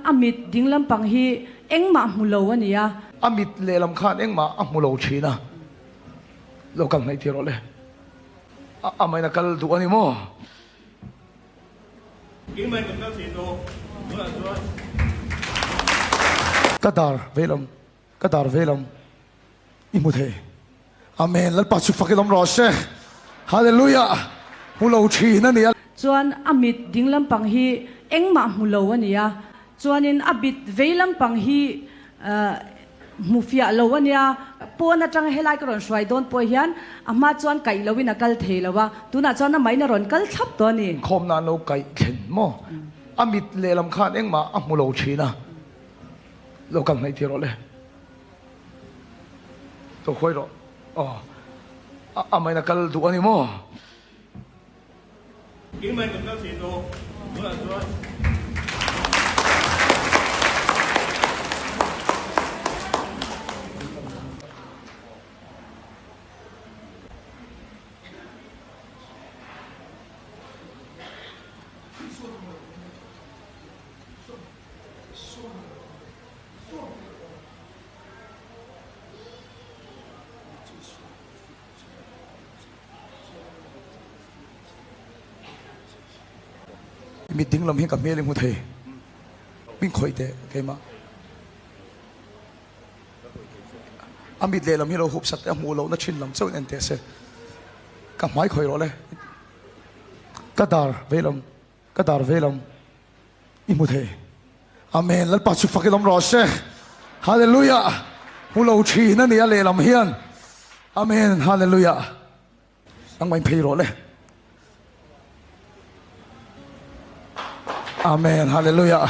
A mit ding lampang hi engmah hmu lo a ni a. A mit lehlam khan engmah a hmu lo thin a. Lo kal hnaih tir rawh le. A main a kal duh a ni maw? Keimah in kan kal thei tawh. Tunah chuan. Ka dar veilam, ka dar veilam. I hmu thei. Amen. Lalpa chu fak in awm rawh se. Hallelujah. Hmu lo thin a nia. Chuan a mit ding lampang hi engmah hmu lo a nia. Chuanin a bit vei lampang hi hmu fiah lo a nia. Pawn atanga helai ka rawn hruai dawn pawh hian a hma chuan kaih loin a kal thei lo a. Tunah chuan amahin a rawn kal thlap tawh a ni. Inkhawmna an lo kaih thlen maw? A mit lehlam khan engmah a hmu lo thin a. Lo kal hnaih tir rawh le. Lo khawi rawh. Aw. A main a kal duh a ni maw? Keimah in kan kal thei tawh. Tunah chuan. Mit ding lam hi ka hmel i hmu thei. Min khawih teh keimah. A mit lehlam hi lo hup sak teh a hmuh lohna thin lam chauh in en teh se. Ka hmai khawih rawh le. Ka dar veilam, ka dar veilam. I hmu thei. Amen. Lalpa chu fak in awm rawh se. Hallelujah. Hmu lo thin a ni a lehlam hian. Amen. Hallelujah. Nangmah in phei rawh le. Amen. Hallelujah.